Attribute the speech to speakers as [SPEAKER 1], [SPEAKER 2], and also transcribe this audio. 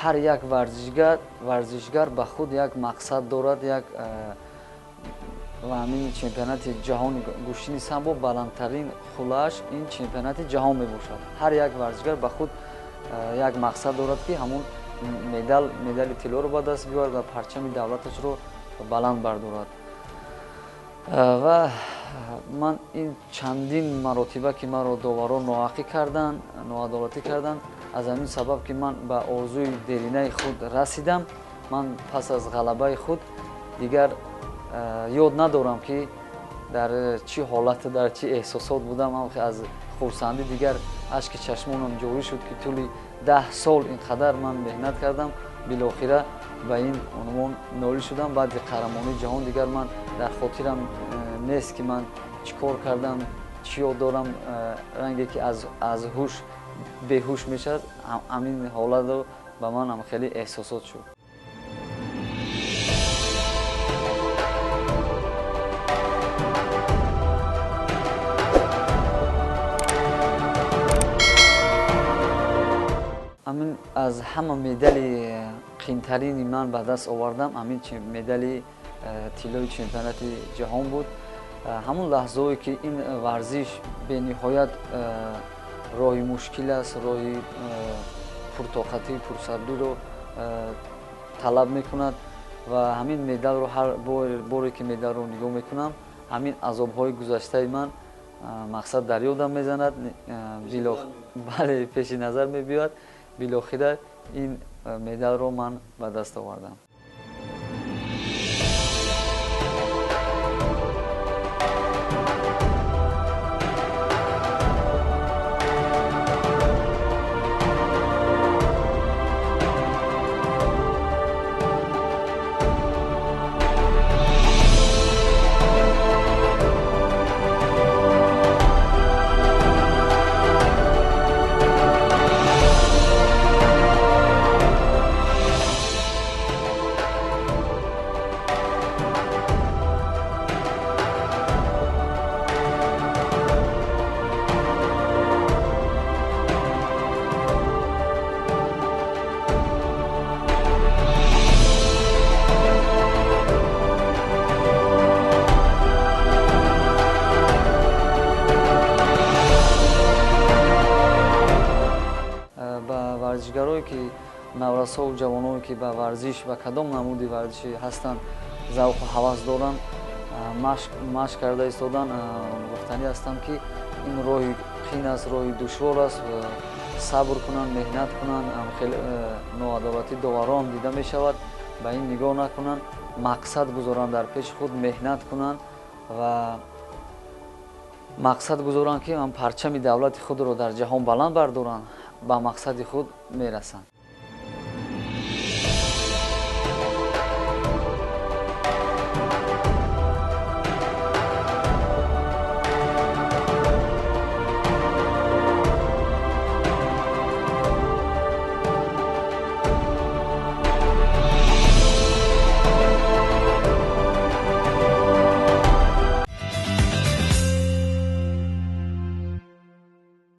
[SPEAKER 1] Ҳар як варзишгар ба худ як мақсад дорад, як ва ҳамин чемпионати ҷаҳони гӯштини самбо баландтарин хулааш ин чемпионати ҷаҳон мебошад. Ҳар як варзишгар ба худ як мақсад дорад, ки ҳамон медали тиллоро ба даст биёрад ва парчами давлаташро баланд бардорад. Ва ман ин чандин маротиба ки маро доварон ноҳақӣ карданд, ноадолатӣ карданд, аз ҳамин сабаб ки ман ба орзуи деринаи худ расидам, ман пас аз ғалабаи худ дигар ёд надорам ки дар чӣ ҳолат, дар чӣ эҳсосот будам. Аз хурсандӣ дигар ашки чашмонам ҷорӣ шуд, ки тӯли 10 сол ин қадар ман меҳнат кардам, билохира ба ин унвон ноил шудам. Баъди қаҳрамонии ҷаҳон дигар ман дар хотирам нест ки ман чӣ кор кардам, чӣ ёд дорам. Ранге ки аз ҳуш беҳуш мешавад, ҳамин ҳолатро ба ман ҳам хеле эҳсосот шуд. Ҳамин аз ҳама медали қимтарини ман ба даст овардам, ҳамин медали тиллои чемпионати ҷаҳон буд. Ҳамон лаҳзаое ки ин варзиш бениҳоят роҳи мушкил аст, роҳи пуртоқатӣ, пурсабриро талаб мекунад ва ҳамин медалро ҳар боре ки медалро нигоҳ мекунам, ҳамин азобҳои гузаштаи ман мақсад дар ёдам мезанад, бале, пеши назар мебиёяд. Билохира ин медалро ман ба даст овардам. Варзишгарое ки наврасову ҷавоное ки ба варзиш ва кадом намуди варзишӣ ҳастанд, завқу ҳавас доранд, машқ карда истоданд, гуфтанӣ ҳастам ки ин роҳи қин аст, роҳи душвор аст, сабр кунанд, меҳнат кунанд, хеле ноадолатӣ доварон дида мешавад, ба ин нигоҳ накунанд, мақсад гузоранд дар пеши худ, меҳнат кунанд ва мақсад гузоранд ки парчами давлати худро дар ҷаҳон баланд бардоранд, ба мақсади худ мерасанд.